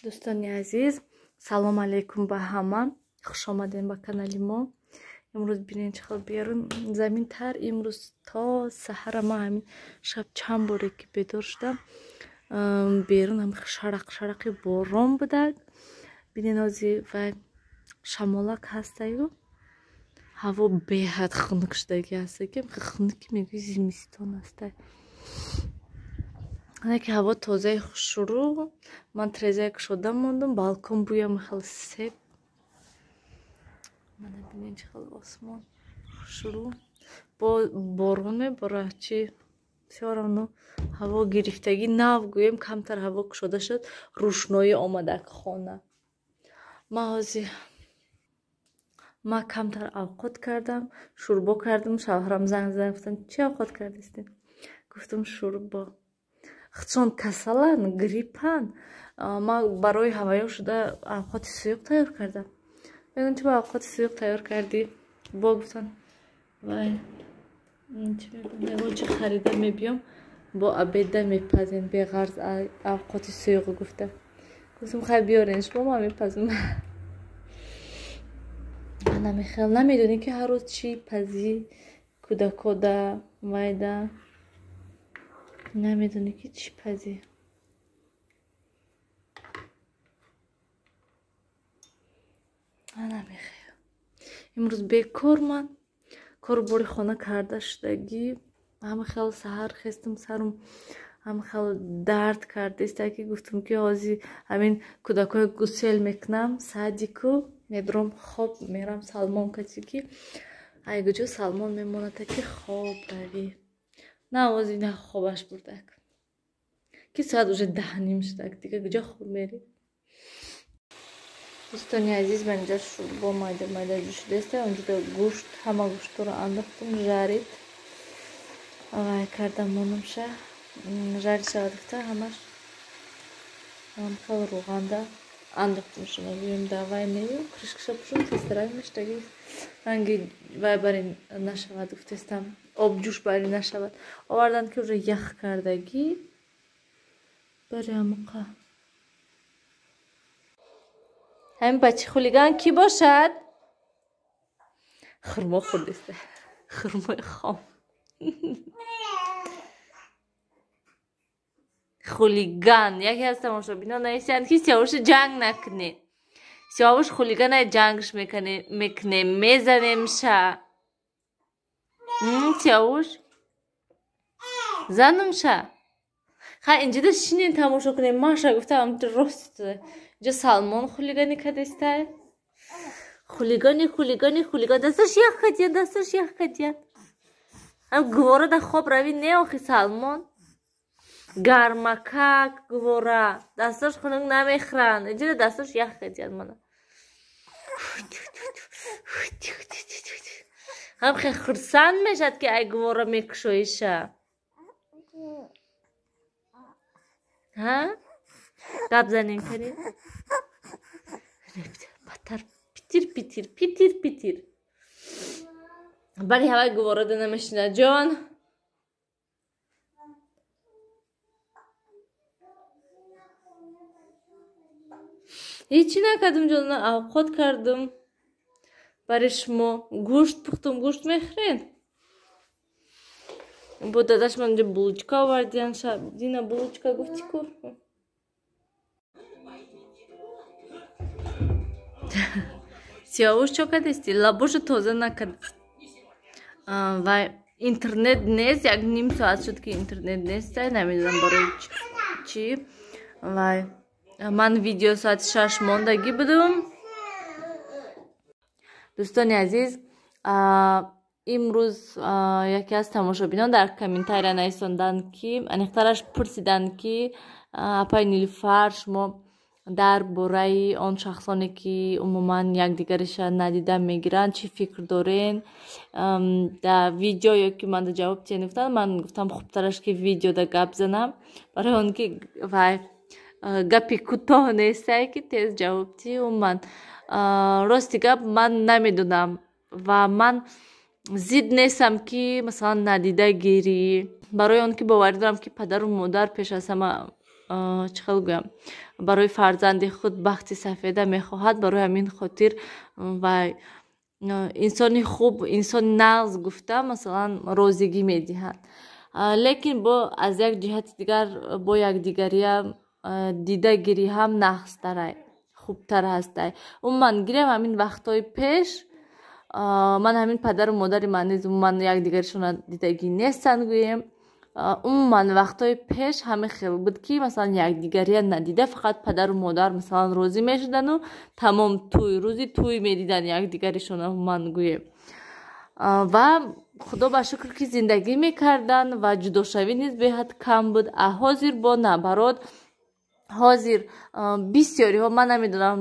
Дӯстони азиз, салом алейкум ба ҳама. Хуш омадем ба канали мо. Имрӯз бинед чӣ хел берун замин тар. Имрӯз то саҳара ман ҳамин шаб чанд боре ки бедор шудам, берун ҳам шарақ шарақи борон будак. Бинед ҳози вай шамолак ҳастаю ҳаво беҳад хунук шудагӣ ҳаста, ки хунуки мегӯи зимистон ҳаста. Ки ҳаво тозаи хушрӯ. Ман трезая кушода мондум, балкон бӯям хел себ. Мана бинед чӣ хел осмон хушрӯ. Бо борон меборад, чи всё равно ҳаво гирифтагӣ нав гӯем, камтар ҳаво кушода шуд, рӯшноӣ омадак хона. Ман ҳозир ман камтар авқот кардам, шӯрбо кардам. Шавҳарам занг задан, гуфтанд чӣ авқот кардистед? Гуфтам шӯрбо. Худшон касаланд, гриппанд. Ман барои ҳаваё шуда авқоти суюқ тайёр кардам. Мегӯям чӣ ба авқоти суюқ тайёр кардӣ? Бо гуфтанд вай чӣ мегӯям, ягон чи харида мебиём, бо обеда мепазем, беғарз авқоти суюқ гуфта. Гуфтам хай биёрен шумо, ман мепазам. Намехел намедонӣ ки ҳар рӯз чӣ пазӣ кӯдакода вайда, намедонӣ ки чӣ пазӣ. Намехел имрӯз бекор ман кору бори хона карда шудагӣ. Ҳама хел саҳар хестам, сарум ҳама хел дард кардаиста, ки гуфтам ки ҳозир ҳамин кӯдакҳои гусел мекунам, садику медурам, хоб мерам. Салмон качи ки ай куҷо Салмон мемонада ки хоб равӣ. На ҳозир на хобаш бурдак, ки соат уже 10:30 шудак, дига куҷо хоб мерӣ? Дӯстони азиз, ман инҷа шӯрбо майда майда ҷӯшидаиста, онҷода гӯшт, ҳама гӯштҳоро андохтам, жарид вай кардам, монумша жарид шавад гуфта, ҳамаш хел рӯғанда андохтам. Шумо гӯем давай нею крышкаша пӯшум, тезтарак мештаги ранги вай бари нашавад гуфтестам, обҷӯш бари нашавад. Овардан ки уже ях кардагӣ бари ҳамоқа. Ҳамин бачи хулиган кӣ бошад? Хурмо хӯрдиста, хурмои хом. Хулиган яке аз тамошобинон нависанд ки Сиёвушу ҷанг накунед. Сиёвуш хулигана ҷангш мекунем, мезанемша. Сиёвуш занумша. Хай инҷода шинен тамошо кунем. Маша гуфтам рост. Инҷо Салмон хулигани кадистай. Хулигани, хулигани, хулиган. Дасташ ях кадиян, дасташ ях кадиян. Ам гувора да хоб рави не охи Салмон. Гармакак гувора. Дасташ хунук намехӯранд. Инҷода дасташ ях кадиян мана. Ҳам хел хурсанд мешад ки ай гувора мекушоиша. Ҳа? Гап занем канем. Батар питир питир питир питир. Бари ҳавай гуворода намешинад ҷон. Ҳечи накардам ҷон, авқот кардам. Бари шумо гӯшт пухтам, гӯшт мехӯред? Бо дадаш ман инҷо булочка овардиян. Дина булочка гуфти ку? Сиёвуш чо кардисти? Лабошу тоза накард. Вай интернет нест, як ним соат шуд ки интернет нест, намедонам барои чӣ. Вай ман видео соати 6 мондагӣ будум. Дӯстони азиз, имрӯз яке аз тамошобинон дар комментария нависонданд ки, аниқтараш пурсиданд ки апаи Нилуфар, шумо дар бораи он шахсоне ки умуман якдигариша надида мегиранд чӣ фикр дорен? Дар видео ё ки ман ҷавоб тиҳен гуфтанд. Ман гуфтам хубтараш ки видеода гап занам, барои он ки вай гапи кӯтоҳ нестай ки тез ҷавоб тиҳӣ. Умуман рости гап ман намедонам ва ман зид нестам ки масалан надида гирӣ, барои он ки боварӣ дорам ки падару модар пеш аз ҳама чӣ хел гӯям, барои фарзанди худ бахти сафеда мехоҳад. Барои ҳамин хотир вай инсони хуб, инсони нағз гуфта, масалан, розигӣ медиҳанд. Лекин бо аз як ҷиҳати дигар бо якдигариам дидагирӣ ҳам нағзтарай, хубтар ҳастай. Умуман гирем, ҳамин вақтҳои пеш ман ҳамин падару модари ман низ умуман якдигаришона дидагӣ нестанд, гӯем. Умуман вақтҳои пеш ҳама хел буд, ки масалан якдигария надида фақат падару модар масалан розӣ мешудану тамом, тӯй, рӯзи тӯй медиданд якдигаришона, умуман гӯем. Ва худо ба шукр, ки зиндагӣ мекарданд ва ҷудошавӣ низ беҳад кам буд. А ҳозир бо наоборот, ҳозир бисёриҳо, ман намедонам,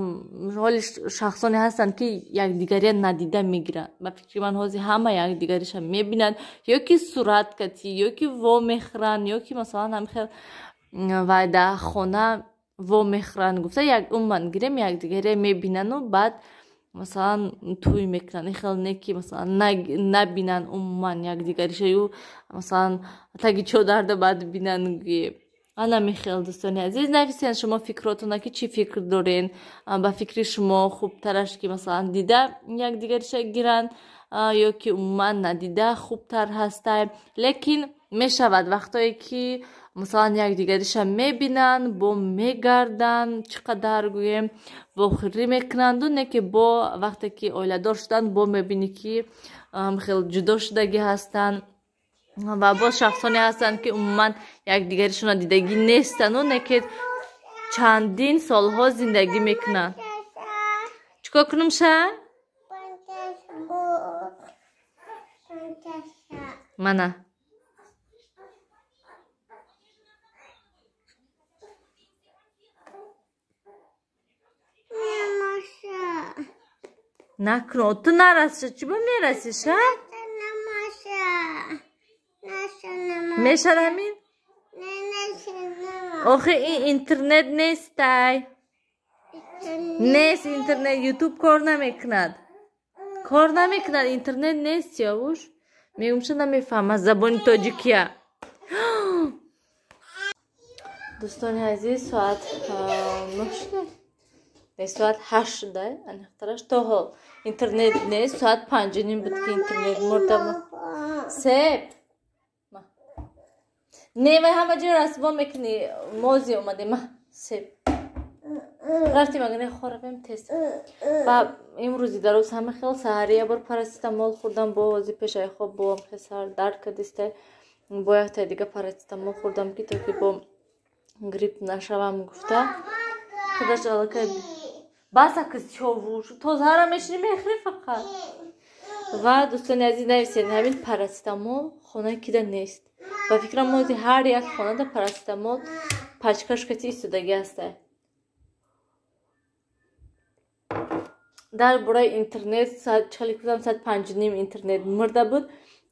ҳоли шахсоне ҳастанд, ки якдигария надида мегиранд. Ба фикри ман, ҳозир ҳама якдигариша мебинанд, ё ки сурат катӣ, ё ки во мехӯранд, ё ки масалан ҳамихел вай дар хона во мехӯранд гуфта, умуман гирем, якдигария мебинану баъд масалан тӯй мекунанд. Ин хел не, ки масалан набинанд умуман якдигариша ю масалан таги чодарда баъд бинанд, гӯем. Ана михел, дӯстони азиз, нависен шумо фикротона, ки чӣ фикр дорен. Ба фикри шумо хубтараш, ки масалан дида якдигариша гиранд ё ки умуман надида хубтар ҳастай? Лекин мешавад вақтое, ки масалан якдигариша мебинанд, бо мегарданд, чӣ қадар гӯем вохӯрӣ мекунанду, не ки бо вақте ки оиладор шуданд, бо мебинӣ, ки хел ҷудо шудагӣ ҳастанд. Ва боз шахсоне ҳастанд, ки умуман якдигаришона дидагӣ нестану, не ки чандин солҳо зиндагӣ мекунанд. Чӣ кор кунам ша? Мана накун, ту нарасиша, чӣ ба мерасиша? Мешад ҳамин? Охи ин интернет нестай, нест интернет, ютуб кор намекунад, кор намекунад, интернет нест. Сиёвуш мегумша намефаҳмад забони тоҷикия. Дӯстони азиз, соат 9 шуда, не, соат 8 шуда, аниқтараш. То ҳол интернет нест. Соат 5:30 буд, ки интернет мурда. Себ не, вай ҳама ҷо расво мекунӣ. Мози омадем, ма себ рафтем, агар хӯравем тез. Ва имрӯзи дароз ҳама хел саҳари як бор парацетамол хӯрдам, бо ҳози пешаи хоб бо хел сар дард кардиста, бо яктаи дига парацетамол хӯрдам, ки то ки бо грипп нашавам гуфта. Худаш аллакай баса киз човуш тозаҳара мешинӣ, мехӯрӣ фақат. Ва дӯстони азиз, нависед, ҳамин парацетамол хонаи кида нест? Ба фикрам, мози ҳар як хонада парацетамол пачкаш кати истодагӣ ҳастай. Дар бораи интернет, чали кудам, соат 5:30 интернет мурда буд,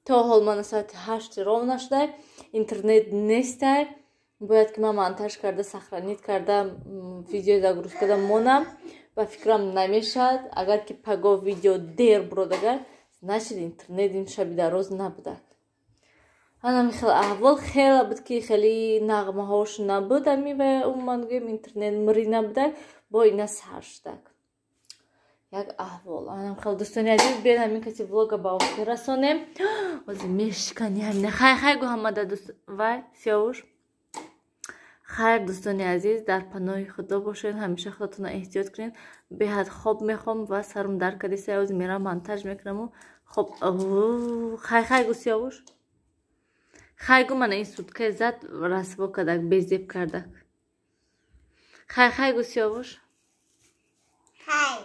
то ҳол мана соати 8 ров нашудай, интернет нестай. Бояд ки ман монтаж карда, сохранить карда, видео загрузка карда монам. Ба фикрам, намешавад. Агар ки паго видео дер бурод, агар, значит, интернет ин шаби дароз набудак. Ана хел аҳвол хела буд, ки хеле нағмаҳош набуд ами, ва умуман гӯем, интернет мурӣ набудак, бо ина сар шудак як аҳвол. Анам хел, дӯстони азиз, биёед ҳамин каси влога ба охир расонем. Ҳозир мешикани ҳамина. Хай, хай гӯ ҳамада, дӯст вай Сиёвуш. Хайр, дӯстони азиз, дар паноҳи худо бошед, ҳамеша худатонро эҳтиёт кунед. Беҳад хоб мехоҳам ва сарум дард кардиста. Ҳозир мерам, монтаж мекунаму хоб. Хай, хай гӯ, Сиёвуш, хай гӯ. Мана ин суткаи зад расво кардак, безеб кардак. Хай, хай гӯ, Сиёвуш. Хай.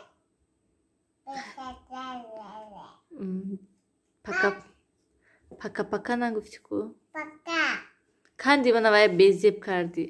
Пока, пока, пока нагуфти ку? Пока. Канди, мана вая безеб кардӣ.